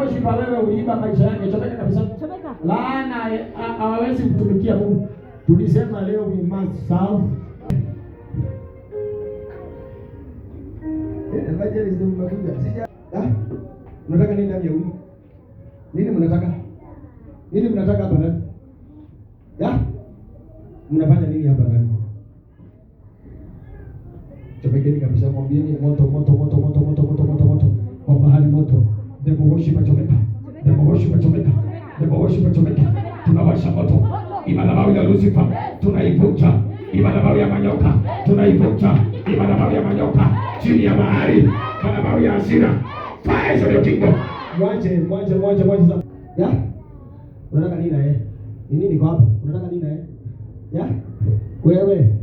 worshiper wewe uliiba maisha yake. Chomeka kabisa. Chomeka. Laana hawawezi kutumikia Mungu. Tulisema leo we must serve. Evangelist mmekuja. Sija. Ah? Mnataka nini ndani ya huyu? Nini mnataka? Nini mnataka hapa ndani? Ya? Mnafanya nini hapa ndani? Chomekeni kabisa, mwambieni moto moto moto moto moto moto moto moto kwa bahari moto. Devil worship chomeka. Devil worship chomeka. Devil worship chomeka. Tunawasha moto. Madhabahu ya Lucifer tunaivunja. Madhabahu ya manyoka tunaivunja. Madhabahu ya manyoka chini ya bahari, madhabahu ya hasira. Fire is your kingdom. Mwache, mwache, mwache, mwache sasa. Ya? Unataka nini na yeye? Ni nini kwa hapa? Unataka nini na yeye? Ya? Wewe.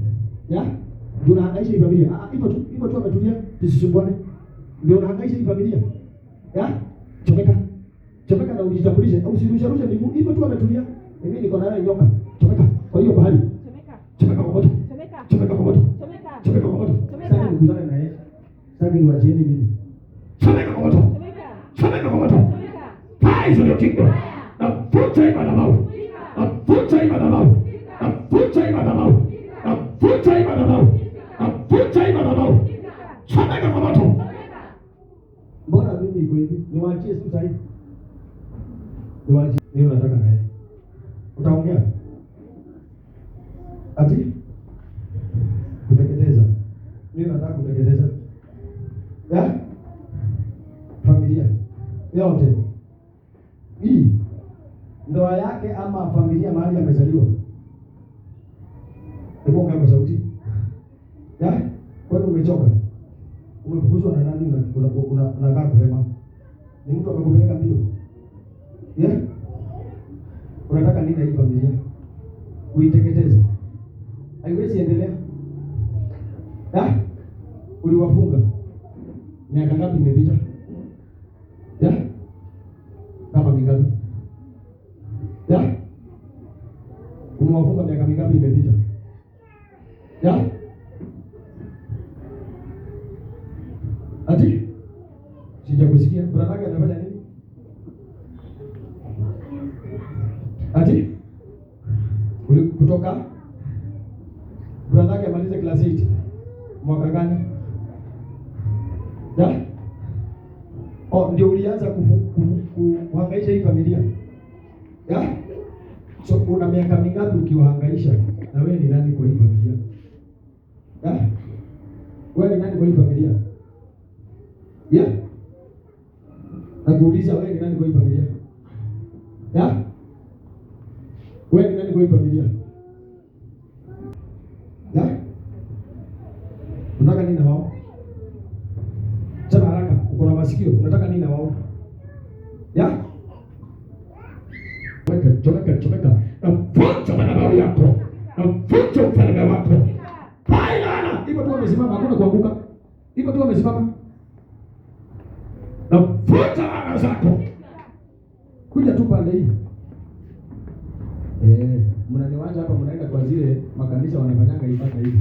Ya? Ndio unahangaisha hii familia. Ah, hivyo tu, hivyo tu ametulia, tusisumbuane. Ndio unahangaisha hii familia. Ya? Chomeka. Chomeka na ujitambulishe, au usirushe rushe miguu. Hivyo tu ametulia. Mimi niko na wewe nyoka. Chomeka. Kwa hiyo bahari. Chomeka. Chomeka kwa moto. Chomeka. Chomeka kwa moto. Chomeka. Chomeka kwa moto. Chomeka. Sasa nikuzane na yeye. Sasa niwachieni mimi. Chomeka kwa moto. Chomeka. Chomeka kwa moto. Chomeka. Fire is on your kingdom. Navuta hii madhabahu. Navuta hii madhabahu. Navuta hii madhabahu. Navuta hii madhabahu. Navuta hii madhabahu. Chomeka kwa moto. Mbona mimi iko hivi? Niwaachie tu sahihi. Niwaachie. Nini unataka naye? Utaongea? Ati? Kuteketeza. Nini unataka kuteketeza? Ya? Familia yote hii ndoa yake ama familia mahali amezaliwa. Hebu ongea kwa sauti. Ya? Kwani umechoka? Umefukuzwa na nani? Unakaa kuhema? Ni mtu amekupeleka mbio? Yeah? Unataka nini na hii familia? Uiteketeze. Haiwezi endelea. Ya? Uliwafunga. Miaka ngapi imepita? Ya? Kama mingapi? Ya? Umewafunga miaka mingapi imepita? Ya? Ati? Sijakusikia. Brother yake anafanya nini? Ati? Kutoka brother yake amalize class 8 mwaka gani? Ya? Oh, ndio ulianza kuhangaisha hii familia. Ya? So una miaka mingapi ukiwahangaisha? Na wewe ni nani kwa hii familia? Ya? Wewe ni nani kwa hii familia? Ya? Nakuuliza wewe ni nani kwa hii familia? Ya? Wewe ni nani kwa hii familia? Ya? Unataka nini na wao? Sema haraka, uko na masikio, unataka nini na wao? Ya? Chomeka, chomeka, chomeka. Navunja madhabahu yako. Navunja ufalme wako. Hai laana. Hivyo tu wamesimama, hakuna kuanguka. Hivyo tu wamesimama. Navunja laana zako. Kuja tu pande hii. Mnaniwacha hapa mnaenda kwa zile makanisa wanafanyanga ibada hivi.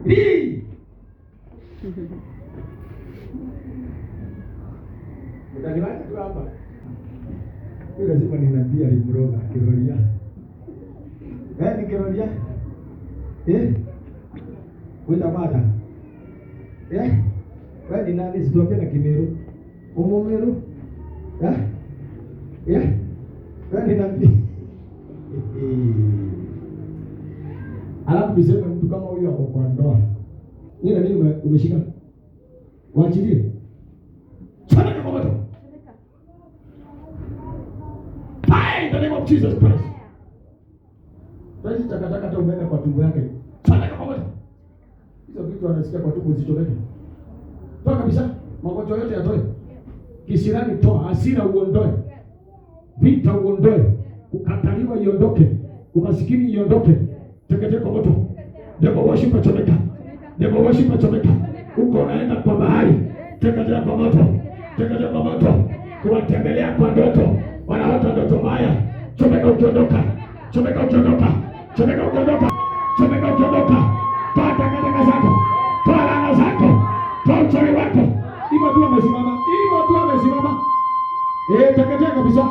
Hii. Mtaniwacha tu hapa. Mimi lazima ninaambia alimroga kiroria. Ni kiroria? Wita mada. Wewe ni nani? Situambie na Kimeru. Umumeru? Wewe ni nani? Alafu niseme mtu kama huyu ako kwa ndoa. Nini nini umeshika? Waachilie. Chomeka kwa moto. Fire in the name of Jesus Christ. Basi takataka hata umeweka kwa tumbo yake. Chomeka kwa moto. Hizo vitu anasikia kwa tumbo zisichomeke. Toa kabisa. Magonjwa yote yatoe. Kisirani toa, hasira uondoe. Vita uondoe. Kukataliwa iondoke. Umasikini iondoke. Teketee kwa moto. Devil worship chomeka. Devil worship chomeka. Uko unaenda kwa bahari. Teketea kwa moto. Teketea kwa moto. Kuwatembelea kwa ndoto. Wanaota ndoto mbaya. Chomeka ukiondoka. Chomeka ukiondoka. Chomeka ukiondoka. Chomeka ukiondoka. Toa takataka zako. Toa laana zako. Toa uchawi wako. Hivyo tu amesimama. Hivyo tu amesimama. Teketea kabisa.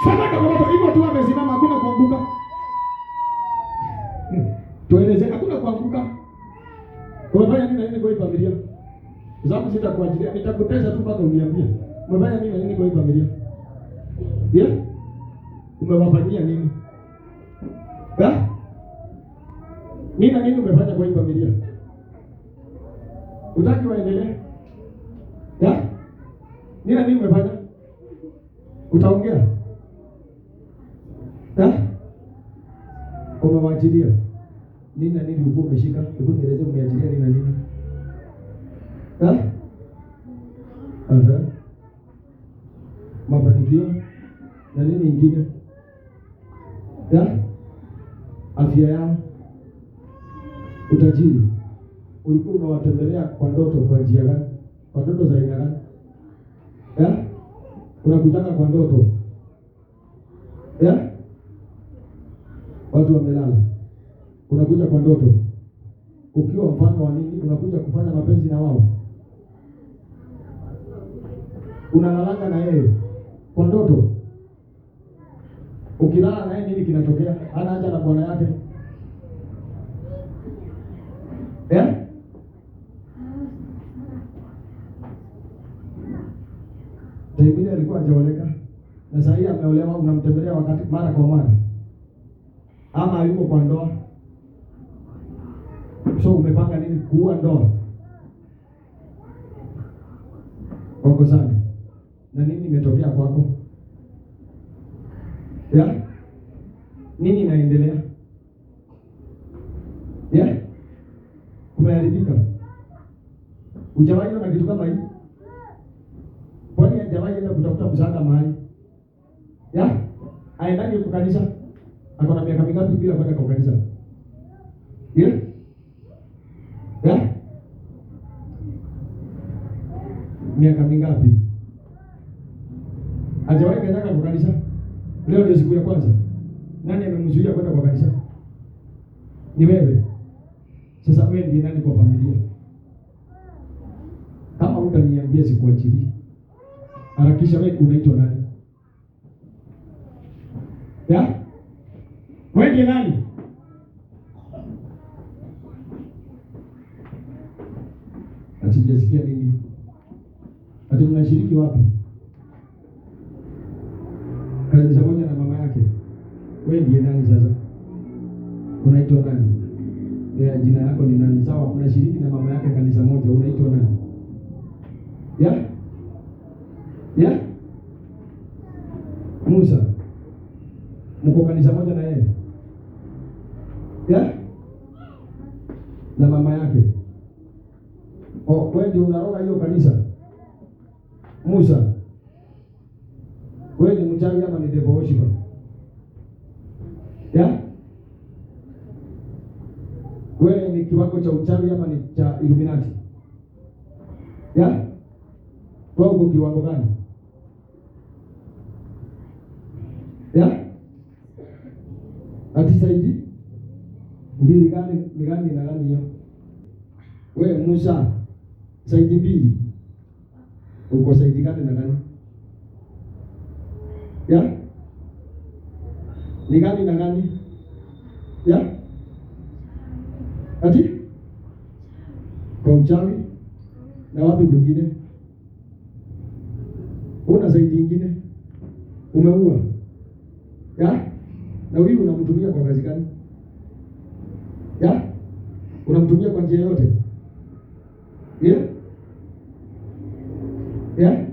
Chomeka kwa moto. Hivyo tu amesimama, hakuna kuanguka. Tueleze, hakuna kuanguka. Umefanya nini na nini kwa hii familia? Kwa sababu sitakuachilia, nitakutesa tu mpaka uniambie. Umefanya nini na nini kwa hii familia? Yeah? Umewafanyia nini? Eh? Nini na nini umefanya kwa hii familia? Utaki waendelee? Yeah? Nini na nini umefanya? Utaongea? Eh? Umewaachilia? Nini na nini ulikuwa umeshika? Hebu nieleze umeachilia nini na nini? Eh? Aha. Mafanikio na nini ingine? Ya? Afya yao, utajiri. Ulikuwa unawatembelea kwa ndoto kwa njia gani? Kwa ndoto za aina gani? Ya? Unakutaka kwa ndoto. Ya? Watu wamelala. Unakuja kwa ndoto. Ukiwa mfano wa nini? Unakuja kufanya mapenzi na wao. Unalalanga na yeye kwa ndoto. Ukilala na yeye nini kinatokea? Hana haja na bwana yake. Eh? David alikuwa hajaoleka na sasa hivi ameolewa, unamtembelea wakati mara kwa mara. Ama yuko kwa ndoa. So umepanga nini kuua ndoa? Wakosane. Na nini imetokea kwako? Ya? Nini inaendelea? Ya? Kumeharibika. Hujawahi ona kitu kama hii? Kwani hajawahi enda kutafuta msaada mahali? Ya? Aendaje kwa kanisa? Ako na miaka mingapi bila kwenda kwa kanisa? Ya? Ya? Miaka mingapi? Hajawahi kanyaga kwa kanisa? Leo ndio siku ya kwanza. Nani amemzuia kwenda kwa kanisa? Ni wewe. Sasa wewe ndiye nani kwa familia? Kama hutaniambia sikuachilii. Harakisha, wewe unaitwa nani? Ya? Wewe ndiye nani? Asijasikia mimi. Ati mnashiriki wapi? Kanisa moja na mama yake. Wewe ndiye nani sasa? Unaitwa nani? Ya, jina yako ni nani? Sawa, mnashiriki na mama yake kanisa moja, unaitwa nani? Ya? Ya? Musa. Mko kanisa moja na yeye? Ya? Na mama yake. Oh, wewe ndio unaroga hiyo kanisa? Musa. Wewe ni mchawi ama ni devil worshiper? Ya? Wewe ni kiwango cha uchawi ama ni cha Illuminati? Ya? Wewe uko kiwango gani? Ya? Ati saidi? Mbili gani ni gani na gani hiyo? Wewe Musa, saidi mbili. Uko saidi gani na gani? Ya? Ni gani na gani? Ya? Ati? Kwa uchawi? Na wapi kwingine? Una zaidi ingine? Umeua? Ya? Na huyu unamtumia kwa kazi gani? Ya? Unamtumia kwa njia yote? Ya? Ya?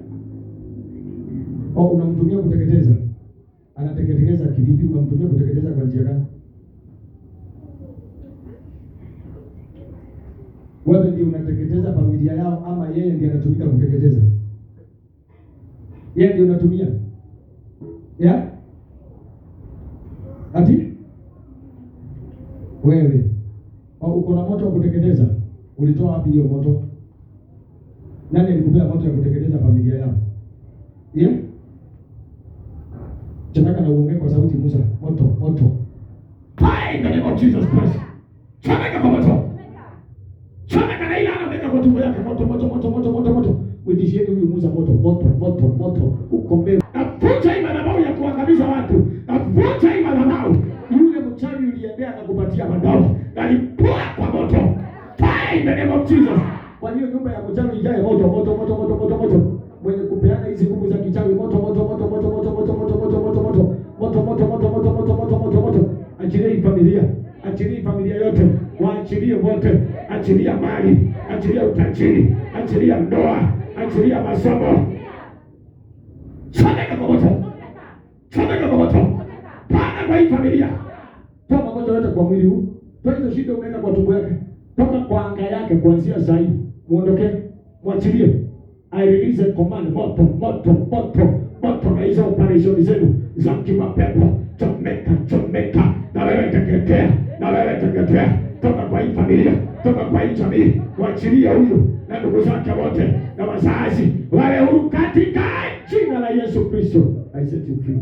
Oh, unamtumia kuteketeza. Anateketeza kivipi? Unamtumia kuteketeza kwa njia gani? Wewe ndiye unateketeza familia yao ama yeye ndiye anatumika kuteketeza? Yeye ndiye unatumia? Ya? Ati? Wewe. Au uko na moto wa kuteketeza? Ulitoa wapi hiyo moto? Nani alikupea moto ya kuteketeza familia yao? Yeah? Chomeka na uongee kwa sauti Musa. Moto, moto. Fire in the name of Jesus Christ. Chomeka kwa moto. Chomeka na ile anaweka kwa tumbo yake moto, moto, moto, moto, moto, moto. Mwitishieni huyu Musa moto, moto, moto, moto. Huko mbele. Navunja hii madhabahu ya kuangamiza watu. Navunja hii madhabahu. Yule mchawi uliendea akakupatia madawa. Nalipua kwa moto. Fire in the name of Jesus. Kwa hiyo nyumba ya mchawi ijae moto, moto, moto, moto, moto, moto. Mwenye kupeana hizi nguvu za kichawi, moto, moto, moto, moto, moto, moto, moto, moto, moto, moto. Moto, moto, moto, moto, moto, moto, moto, moto. Achilia hii familia. Achilia hii familia yote. Waachilie wote. Achilia mali, achilia utajiri, achilia ndoa, achilia masomo. Chomeka kwa moto. Chomeka kwa moto. Pana kwa hii familia. Toa magonjwa yote kwa mwili huu. Toa hizo shida umeweka kwa tumbo yake. Toka kwa anga yake kuanzia saa hii. Muondoke, mwachilie. I release a command, moto, moto, moto, moto na hizo operation zenu za kimapepo. Chomeka, chomeka. Na wewe teketea, na wewe teketea. Toka kwa hii familia, toka kwa hii jamii. Mwachilie huyu na ndugu zake wote na wazazi wawe huru katika jina la Yesu Kristo. I set you free.